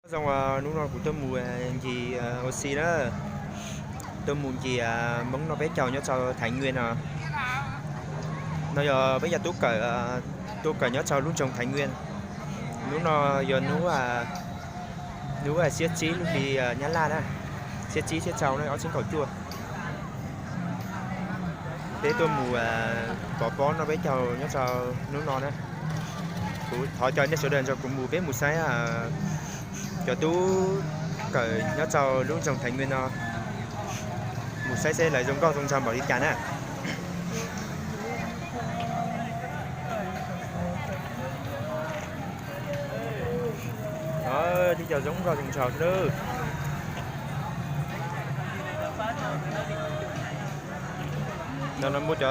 Zoo, hnub no kuv tuaj mus ncig ua si na, tuaj mus ncig Hmoob noj peb caug nyob rau Thái Nguyên no. No yog peb cov tub kawm, tuaj kawm nyob rau lub nroog Thái Nguyên. Hnub no yog hnub, hnub xiab tsib lub hli Nyab Laj na, xiab tsib xiab rau na ob txhiab kaum cuaj. Peb tuaj mus pov pob noj peb caug nyob rau hnub no na. Kuv thov caw nej sawv daws nrog kuv mus, peb mus saib cov tub kawm nyob rau lub nroog Thái Nguyên no, mus saib seb lawv zoo nkauj zoo nraug npaum li cas na. Tib co zoo nkauj zoo nraug xwb. No muaj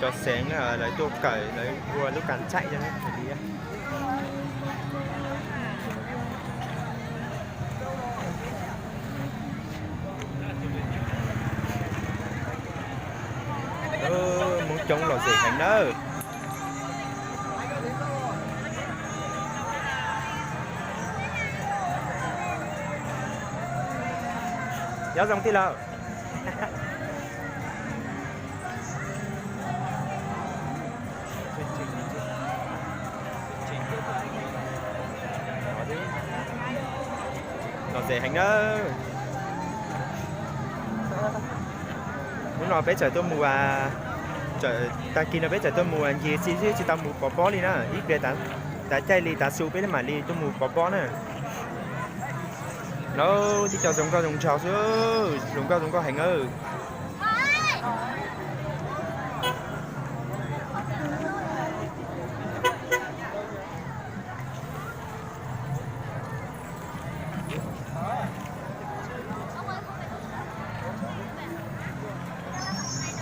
cov xeev lawv tuaj kawm, lawv ua lub kas txaim li. Hmoob coob lom zem heev nawb. Nyob zoo tij laug. Lom zem heev nawb. Hnub no peb txawm tuaj mus, tag kis no peb txawm tuaj mus ncig si xwb, tsis tau mus pov pob li na. Ib pliag tav caij li tav su peb mam li tuaj mus pov pob na. Lauj, tib co zoo nkauj zoo nraug xwb, zoo nkauj zoo nkauj heev nawb.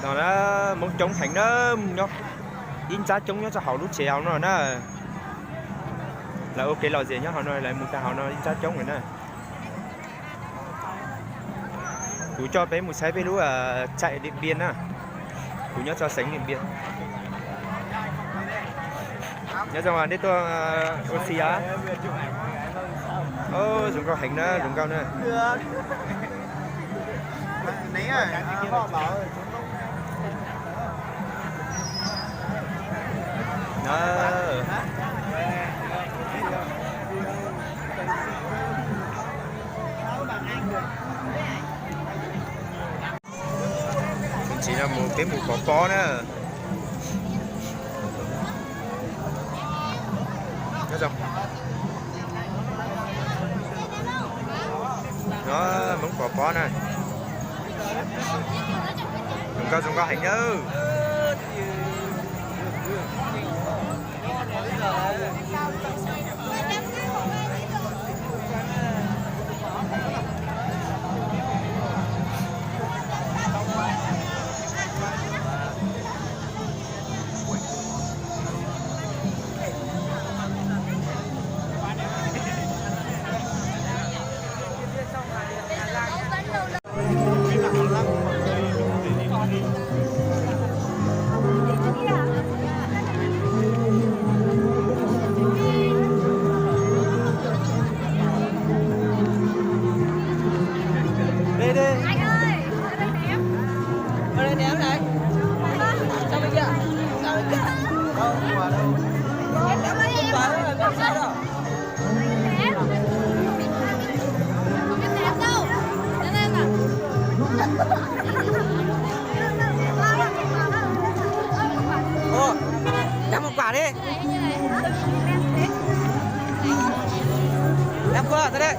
No na, Hmoob coob heev na, ib nrab coob nyob rau hauv lub tsev hauv no na. Lawv ua kev lom zem nyob hauv no, lawv mus tag hauv no ib nrab coob lawm na. Kuv coj peb mus saib peb lub txaim Điện Biên na. Kuv nyob rau xeev Điện Biên. Nyob zoo, nej tuaj ua si os? Zoo nkauj heev na, zoo nkauj na. Tsis no mus peb mus pov pob na. No, Hmoob pov pob na. Zoo nkauj zoo nkauj heev nawb. Mus quam li. Mus quam li.